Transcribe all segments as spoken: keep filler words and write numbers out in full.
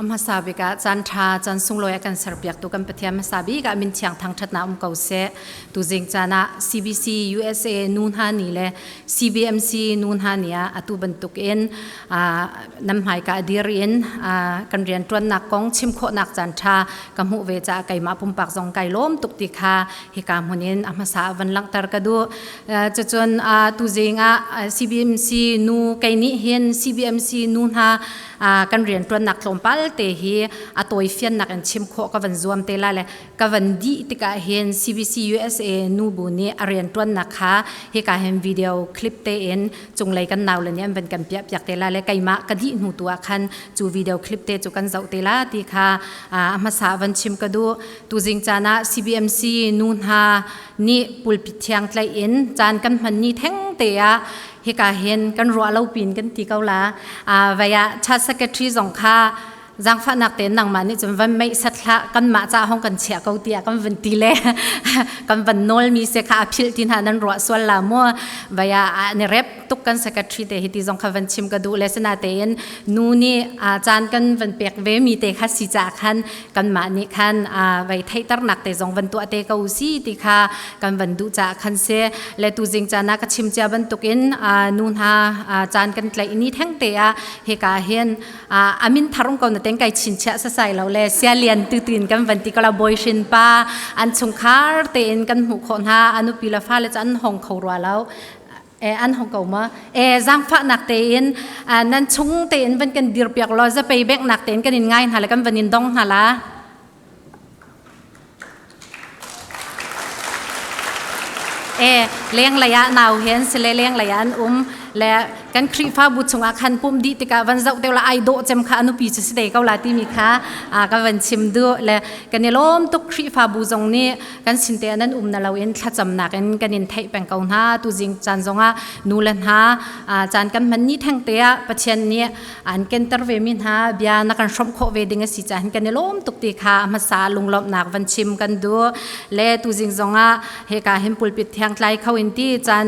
A hmasa bik ah caan ṭha, caan sunglawi a kan serpiaktu kan Pathian hmasa bik ah min thiang thangṭhatna um ko seh. Tuzing caan ah C B C U S A nu hna ni le C B M C nu hna ni ah atu bantukin, aa, nan hmaika a dir in, aa, kan rianṭuannak kong chim khawhnak caan ṭha ka hmuh ve caah keimah pumpak zong kai lawm tuk ti kha hika hmun in a hmasa ah van langhter ka duh. Aa, cucun, aa, tuzing ah, aa, C B M C nu, kei nih hin C B M C nu hna, aa, kan rianṭuannak tlawmpal te hi a tawifiannak in chim khawh ka van zuam te lai le ka van dih tikah hin C B C U S A nu bu nih a rianṭuannak kha hika hin video clip tein cunglei kan nau le nih an van kan piahpiak te lai le keimah ka dih hnu tu ah khan cu video clip te cu kan zoh te lai ti kha, aa, a hmasa van chim ka duh. Tuzing caan ah C B M C nu hna nih pulpit thiang tlaih in caan kan hman ni thengte ah hika hin kan ruah lo pin kan ti ko la, aa, vai ah church secretary zong kha zaangfahnak tein nangmah nih cun van meihsat hlah, kanmah caah hong kan chiah ko tiah kan van ti le kan van nawlmi si kha a philh ti hna nan ruah sual la maw? Vai ah, aa, ni rep tuk kan secretary te hiti zong kha van chim ka duh le sinatein nu nih, aa, caan kan van pek ve mi te kha si caah khan kanmah nih khan, aa, vai theihternak te zong van tuah te ko u si ti kha kan van duh caah khan si. Le tuzing caan ah ka chim cia bantukin, aa, nu hna, aa, caan kan tlaih ni thengte ah hika hin, aa, a min thar um ko na tein kai chin chiah sasai lo le sia lian tutu in kan van ti ko la, Bawi Hrin pa an chungkhar tein kan hmuh khawh hna, a nupi le fa le cu an hong kho rua lo. Eh, an hong ko maw? Eh, zaangfahnak tein, ah, nan chung tein van kan dirpiak law, zapei beknak tein kan in ngai hna le kan van in dong hna la. Eh, lenglei ah nau he an si le lenglei ah an um le kan Khrihfabu chungah khan pumh dih tikah van zoh te u la, aa dawh cem kha a nupi cu si te ko la timi kha, ah, ka van chim duh le kan i lawm tuk. Khrihfabu zong nih kan sinte nan um na loin thlacamnak in kan in theih peng ko hna. Tuzing caan zongah nu le hna, aa, caan kan hman ni thengte ah Pathian nih an kenter ve mi hna bia na kan hrawmh khawh ve ding a si caah hin kan i lawm tuk ti kha a hmasa lunglawmhnak van chim kan duh. Le tuzing zongah hika hin pulpit thiang tlai kho in ti caan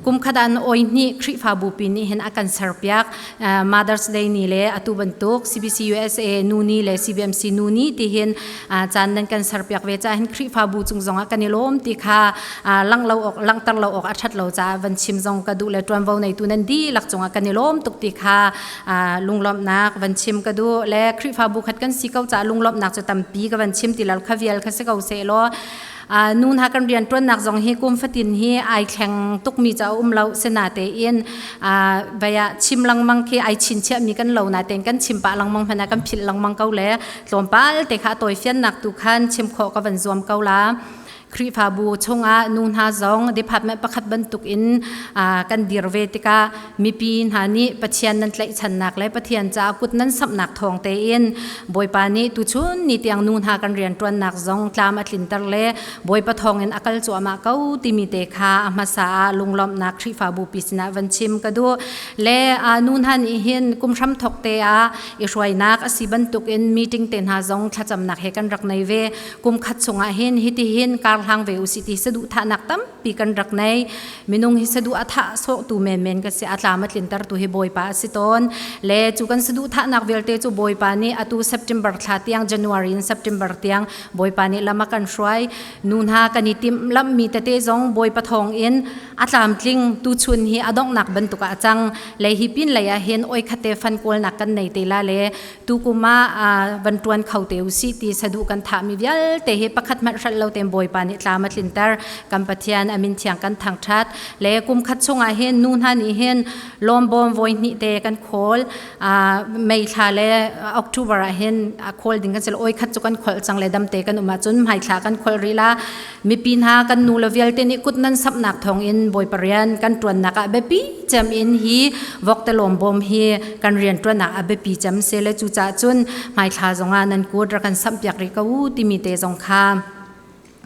kum khat ah an awi hnih Khrihfabu pi nih hin a kan serpiak, aa, Mother's Day ni le atu bantuk C B C U S A nu ni le C B M C nu ni ti hin, aa, caan nan kan serpiak ve caah hin Khrihfabu cung zongah kan i lawm ti kha, aa, langh lo awk, langhter lo awk a ṭhat lo caah van chim zong ka duh le ṭuanvo neitu nan dihlak cungah kan i lawm tuk ti kha, aa, lunglawmhnak van chim ka duh le Khrihfabu khat kan si ko caah lunglawmhnak cu tampi ka van chim ti lo kha vial kha si ko sehlaw, aa, nu hna kan rianṭuannak zong hi kum fatin hi aa thleng tukmi cu a um lo, sinatein, aa, vai ah chim lengmang khi aa chin chiahmi kan lo natein kan chim pah lengmang hmanh ah kan philh lengmang ko le tlawmpal te kha a tawifiannak tu khan chim khawh ka van zuam ko la. Khrihfabu chungah nu hna zong department pakhat bantukin, aa, kan dir ve tikah mipi hna nih Pathian nan tlaihchannak le Pathian caah kut nan samhnak thawng tein Bawipa nih tuchun ni tiang nu hna kan rianṭuannak zong tlam a tlinter le Bawipa thawngin a kal cuahmah ko timi te kha a hmasa ah lunglawmhnak Khrihfabu pi sinah van chim ka duh. Le, aa, nu hna nih hin kum hramthok te ah i hruainak a si bantukin meeting te hna zong thlacamnak he kan rak nei ve. Kum khat chungah hin hiti hin karhlang ve u sih ti saduhthahnak tampi kan rak nei. Minung hi saduh a thah sawhtu menmen ka si, a tlam a tlintertu hi Bawipa a si tawn. Le cu kan saduhthahnak vialte cu Bawipa nih atu September thla tiang, January in September tiang Bawipa nih lam a kan hruai. Nu hna kan i timhlamhmi tete zong Bawipa thawngin a tlamtling, tuchun hi a donghnak bantuk ah a cang. Lei hi pinlei ah hin oikhatte fan kawlnak kan nei te la le, tukum ah, aa, van ṭuan kho te u sih ti saduh kan thahmi vialte hi pakhat hmanh hralh lo tein Bawipa nih tlam a tlinter, kan Pathian a min thiang kan thangṭhat. Le kum khat chungah hin nu hna nih hin lawmbawm voi hnih te kan khawl, aa, May thla le October ah hin a khawl ding kan si lo, oikhat cu kan kholh cang le damte kan um ahcun hmaithla kan kholh rih la. Mipi hna kan nu le vialte nih kut nan samhnak thawngin Bawipa rian kan ṭuannak ah biapi cem in hi vokte lawmbawm hi kan rianṭuannak a biapi cem si le cucaah cun hmaithla zongah nan kut rak kan samhpiak rih ko u timi te zong kha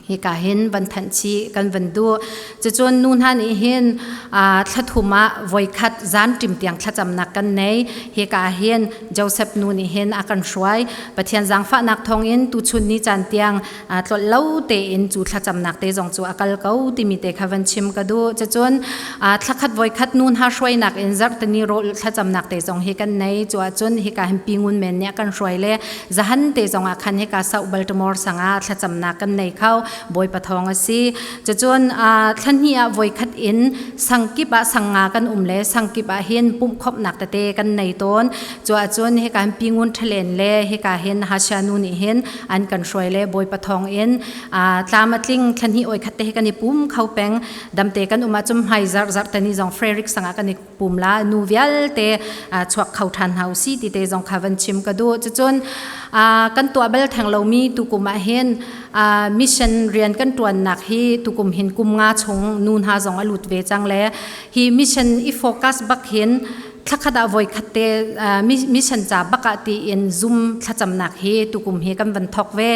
Hika hin van thanh chih kan van duh. Cucun nu hna nih hin, aa, thla thum ah voikhat zan ṭim tiang thlacamnak kan nei. Hika hin Joseph nu nih hin a kan hruai. Pathian zaangfahnak thawngin tuchun ni caan tiang, aa, tlolh lo tein cu thlacamnak te zong cu a kal ko timi te kha van chim ka duh. Cucun, aa, thlakhat voikhat nu hna hruainak in zarhtani rawl thlacamnak te zong hi kan nei. Cu ahcun hika hin Pi Ngun Men nih a kan hruai le zahan te zong ah khan hika South Baltimore sang ah thlacamnak kan nei kho. Bawipa thawng a si. Cucun, aa, thla hnih ah voikhat in sangkip ah sang nga kan um le sangkip ah hin pumhkhawmhnak tete kan nei tawn. Cu ahcun hika hin Pi Ngun Ṭhalen le hika hin Hasia nu nih hin an kan hruai le Bawipa thawng in, aa, tlam a tling thla hnih voikhat te hi kan i pum kho peng. Damte kan um ahcun hmai zarh zarh tani zong Frederick sang ah kan i pum la, nu vialte, aa, chuak kho ṭhan hna u sih ti te zong kha van chim ka duh. Cucun, aa, kan tuah bal theng lomi tukum ah hin, aa, mission rian kan ṭuannak hi tukum hin kum nga chung nu hna zong a lut ve cang le hi mission i focus bak hin thlakhat ah voikhat te, aa, mi-, mission ca bak ah tiin zum thlacamnak hi tukum hi kan van thawk ve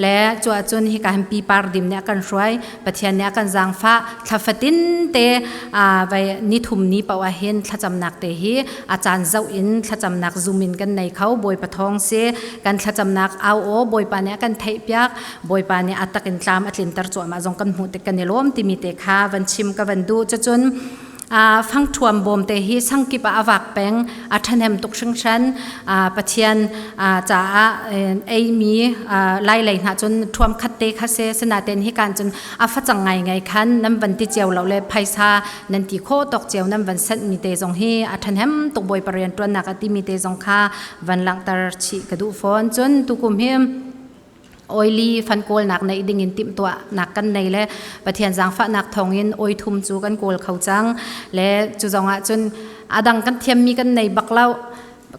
le cu ahcun hika hin Pi Par Dim nih a kan hruai. Pathian nih a kan zaangfah, thla fatin te, aa, vai ni thum ni paoh ah hin thlacamnak te hi a caan zoh in thlacamnak zum in kan nei kho. Bawipa thawng si, kan thlacamnak au aw, Bawipa nih a kan theihpiak, Bawipa nih a tak in tlam a tlinter cuahmah zong kan hmuh tik kan i lawm timi te kha van chim ka van duh. Cucun, aa, fangthuam bawm te hi sangkip ah a vak peng, a ṭhahnem tuk hringhran, aa, Pathian, aa, caah, eh, eimi, aa, lailei hna cun thuam khat te kha si, sinatein hi kan cun a facang ngaingai khan nan van ti cio lo le phaisa nan ti khawh tawk cio nan van sanhmi te zong hi a ṭhahnem tuk Bawipa rianṭuannak a timi te zong kha van langhter chih ka duh fawn. Cun tukum hi oili fan kawlnak neih dingin timhtuahnak kan nei le Pathian zaangfahnak thawngin oi thum cu kan kawl kho cang le cu zongah cun a dang kan thiammi kan nei bak lo.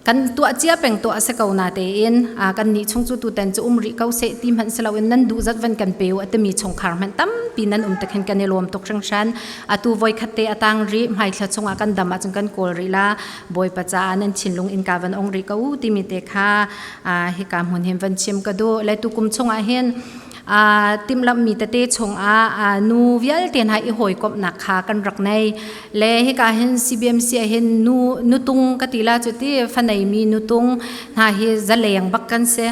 Kan tuah cia peng tuah a si ko natein, aa, kannih chung cu tutan cu um rih ko seh ti hmanh si loin nan duh zat van kan pe u a timi chungkhar hmanh tampi nan um tik hin kan i lawm tuk hringhran. Atu voikhat te a tang rih, hmaithla chungah kan dam ahcun kan kawl rih la, Bawipa caah nan thinlung in ka van ong rih ko u timi te kha, aa, hika hmun hin van chim ka duh. Le tukum chungah hin, aa, timhlamhmi tete chungah, aa, nu vialte hna i hawikomhnak kha kan rak nei. Le hika hin C B M C ah hin nu, nutung ka ti la, cuti faneimi nutung hna hi zaleng bak kan si.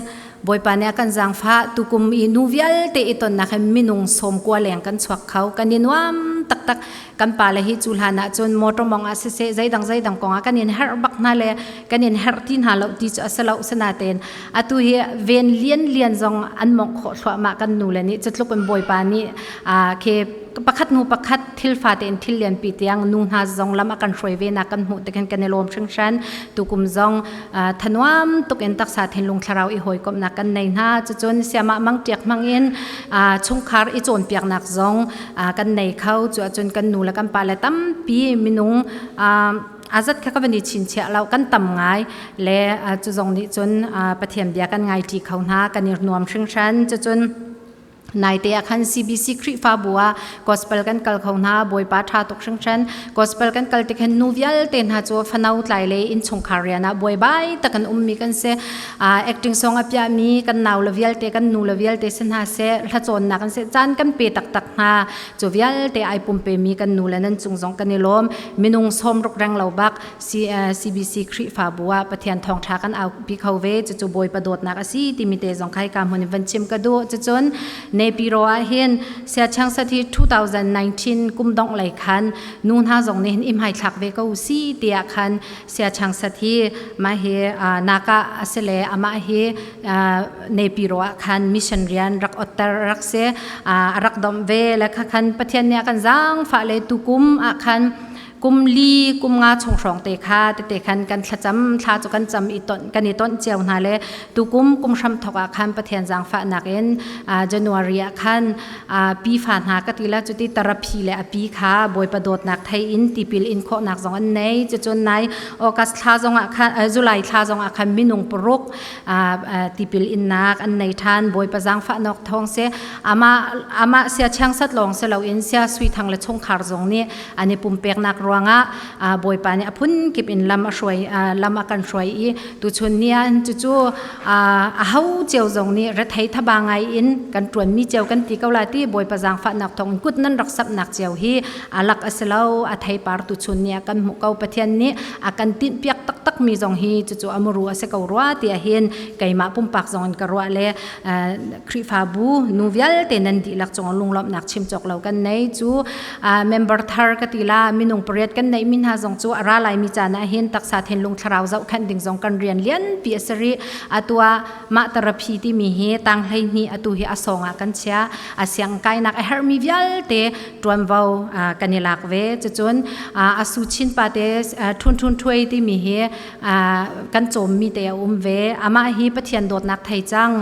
Bawipa nih a kan zaangfah, tukum i nu vialte i tonnak hin minung sawmkua leng kan chuak kho. Kan i nuam taktak. Kan pa le hi cu hlan ahcun motor mawngh ah siseh, zeidang zeidang kong ah kan in herh bak hna le kan in herh ti hna lo ti cu a si lo, sinatein atu hi ven lian lian zong an mawngh khawh thluahmah kan nu le nih cutluk in Bawipa nih, aa, khi pakhat hnu pakhat thil fate in thil lianpi tiang nu hna zong lam a kan hruai ve nak kan hmuh tik hin kan i lawm hringhran. Tukum zong, aa, thanuam tuk in taksa thinlung thlarau i hawikomhnak kan nei hna. Cucun siamah Mang Ṭiak hmang in, aa, chungkhar i cawnpiaknak zong, aa, kan nei kho. Cu ahcun kan nu le kan pa le tampi minung, aa, a zat kha ka van i chin chiah lo, kan tam ngai le, aa, cu zong nih cun, aa, Pathian bia kan ngai ṭi kho hna, kan i nuam hringhran. Cucun naite ah khan C B C Khrihfabu ah gospel kan kal kho hna, Bawipa ṭha tuk hringhran. Gospel kan kal tik hin nu vialte hna cu fano tlai le innchungkhar rian ah buaibai tak an ummi kan si. Aa, acting sawng a piahmi kan nau le vialte, kan nu le vialte si hna seh, hlacawnnak an si, caan kan pe taktak hna. Cu vialte ai pumpemi kan nu le nan cung zong kan i lawm. Minung sawmruk reng lo bak C-, eh, C B C Khrihfabu ah Pathian thawngṭha kan aupi kho ve. Cucu Bawipa dawtnak a si timi te zong kha hika hmun in van chim ka duh. Cucun Naypyidaw ah hin Sia Chiang Sat hi two thousand nineteen kum dongh lei khan nu hna zong nih hin i hmaithlak ve ko u sih, tiah khan Sia Chiang Sat hi mah hi, aa, nak ah a si le amah hi, aa, Naypyidaw ah khan mission rian rak otter rak si, aa, a rak domh ve le kha khan Pathian nih a kan zaangfah le tukum ah khan kum li, kum nga chung hrawng te kha tete khan kan thlacam, thla cu kan cam i tonh, kan i tonh cio hna le tukum kum hramthawk ah khan Pathian zaangfahnak in, aa, January ah khan, aa, pifa hna ka ti la, cuti taraphi le a pi kha Bawipa dawtnak thei in tipil in khawhnak zong an nei. Cucun nai August thla zong ah khan, aa, July thla zong ah khan minung paruk, aa, aa, tipil innak an nei ṭhan. Bawipa zaangfah nawk thawng si. Amah, amah Sia Chiang Sat lawng si loin Sia Sui Thang le chungkhar zong nih an i pumpeknak ruangah, aa, Bawipa nih a phun kip in lam a hruai, aa, lam a kan hruai i, tuchun ni-ah hin cucu, aa, a ho cio zong nih rethei thaba ngai in kan ṭuanmi cio kan ti ko lai ti, Bawipa zangfahnak thawngin kut nan rak sapnak cio hi a lak a si lo, a theipar tuchun ni-ah kan hmuh ko. Pathian nih a kan tinhpiak taktakmi zong hi cucu a muru a si ko rua, tiah hin keimah pumpak zongin ka ruah le, aa, Khrihfabu nu vialte nan dihlak cungah lunglawmhnak chim cawk lo kan nei cu, aa, member thar ka ti la, minung pariat kan neihmi hna zong cu a ra laimi caan ah hin taksa thinlung thlarau zohkhenh ding zong kan rian lianpi a si rih. Atu ah mah tarapi timi hi tang hleihnih atu hi a sawng ah kan chiah, a siangkainak a herhmi vialte ṭuanvo, aa, kan i lak ve. Cucun, aa, a suchin pate, aa, ṭhunṭhun ṭhuai timi hi, aa, kan cawmmi te a um ve. Amah hi Pathian dawtnak thei cang.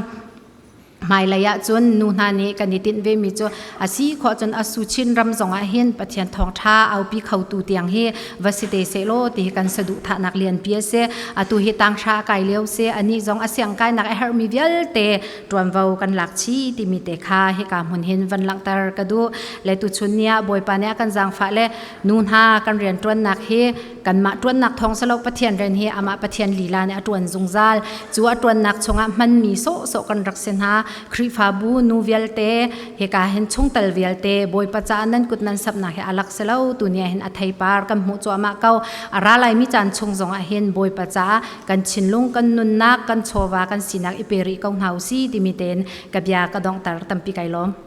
Hmailei ah cun nu hna nih kan i tinh vemi cu a si khawh cun a suchin ram zongah hin Pathian thawngṭha aupi khotu tiang hi va si te sehlaw ti hi kan saduhthahnak lianpi a si. Atu hi tangṭha a kai lio si. Anih zong a siangkainak a herhmi vialte ṭuanvo kan lak chih timi te kha hika hmun hin van langhter ka duh. Le tuchun ni-ah Bawipa nih a kan zangfah le nu hna kan rianṭuannak hi kanmah ṭuannak thawng si lo, Pathian rian hi amah Pathian lila nih a ṭuan zungzal. Cu a ṭuannak chungah hmanmi sawhsawh kan rak si hna. Khrihfabu nu vialte, hika hin chungtel vialte, Bawipa caah nan kut nan sapnak hi a lak si lo. Tuni ah hin a theipar kan hmuh cuahmah ko. A ra laimi caan chung zongah hin Bawipa caah kan thinlung, kan nunnak, kan chawva, kan sinak i pe rih ko hna u si timi tein ka bia ka donghter. Tampi kai lawm.